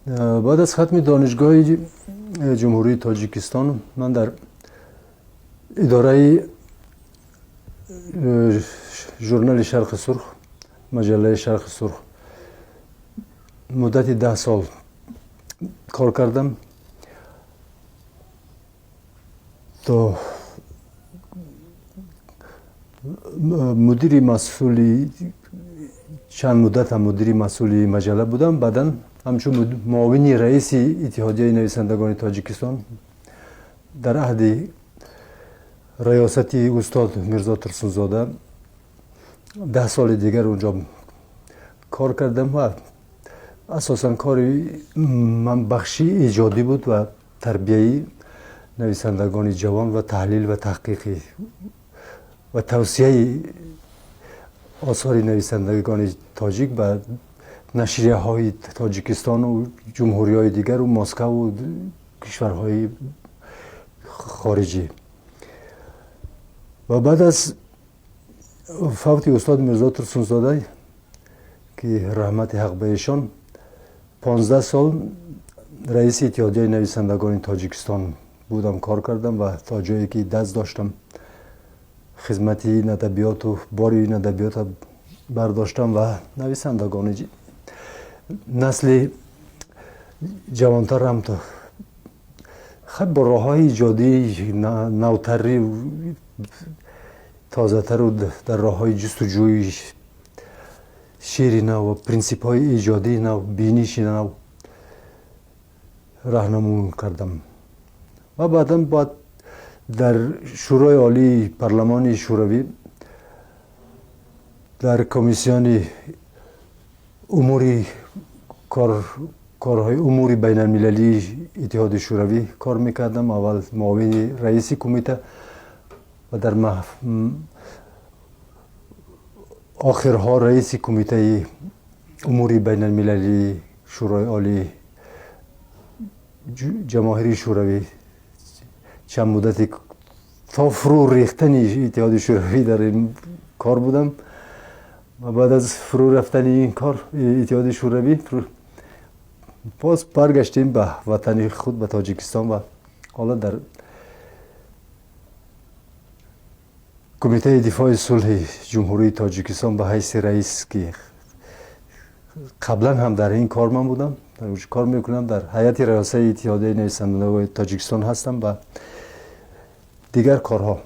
Баъд аз хатми донишгоҳи Ҷумҳурии Тоҷикистон ман дар идораи журнали «Шарқи сурх», маҷаллаи «Шарқи сурх» муддати 10 сол кор кардам то мудири масъули, чанд муддат ҳам мудири масъули маҷалла будам. Баъдан ҳамчун муовини раиси Иттиҳодияи нависандагони Тоҷикистон дар аҳди раёсати устод Мирзо Турсунзода 10 соли дигар унҷо кор кардам ва асосан кори ман бахши эҷодӣ буд ва тарбияи нависандагони ҷавон ва таҳлил ва таҳқиқи ва тавсияи осори нависандагони тоҷик ба нашрияҳои Тоҷикистону ҷумҳуриҳои дигару Москаву кишварҳои хориҷӣ. Ва баъд аз фавти устод Мирзо Турсунзода, ки раҳмати ҳақ ба эшон, 15 сол раиси Иттиҳодияи нависандагони Тоҷикистон будам, кор кардам ва то ҷое ки даст доштам, хизмати ин адабиёту бори ин адабиёта бардоштам ва нависандагони насли ҷавонтарам то хай бо роҳҳои иҷодии навтарӣ, тозатару дар роҳҳои ҷустуҷӯи шеъри нав ва принсипҳои эҷодии нав, биниши нав раҳнамун кардам. Ва баъдан бояд дар Шӯрои Олии Парлумони Шӯравӣ дар комиссиони умури корҳои умури байналмилалии Иттиҳоди Шӯравӣ кор мекардам. Аввал муовини раиси кумита ва дар охирҳо раиси кумитаи умури байналмилалии Шӯрои Олии Ҷамоҳири Шӯравӣ чанд муддате то фурӯ рехтани Иттиҳоди Шӯравӣ дар ин кор будам. Ва баъд аз фурӯ рафтани ин кор, Иттиҳоди Шӯравӣ, боз баргаштем ба ватани худ, ба Тоҷикистон, ва ҳоло дар Кумитаи дифои сулҳи Ҷумҳурии Тоҷикистон ба ҳайси раис, ки қаблан ҳам дар ин кор ман будам, дар кор мекунам, дар ҳайати раёсаи Иттиҳодияи нависандагони Тоҷикистон ҳастам ва дигар корҳо.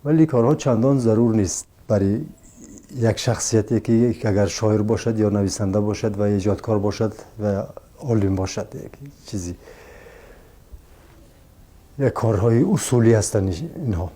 Вале корҳо чандон зарур нест барои як шахсияте ки агар шоир бошад ё нависанда бошад ва эҷодкор бошад ва олим бошад. Чизи як корҳои усулӣ ҳастанд инҳо.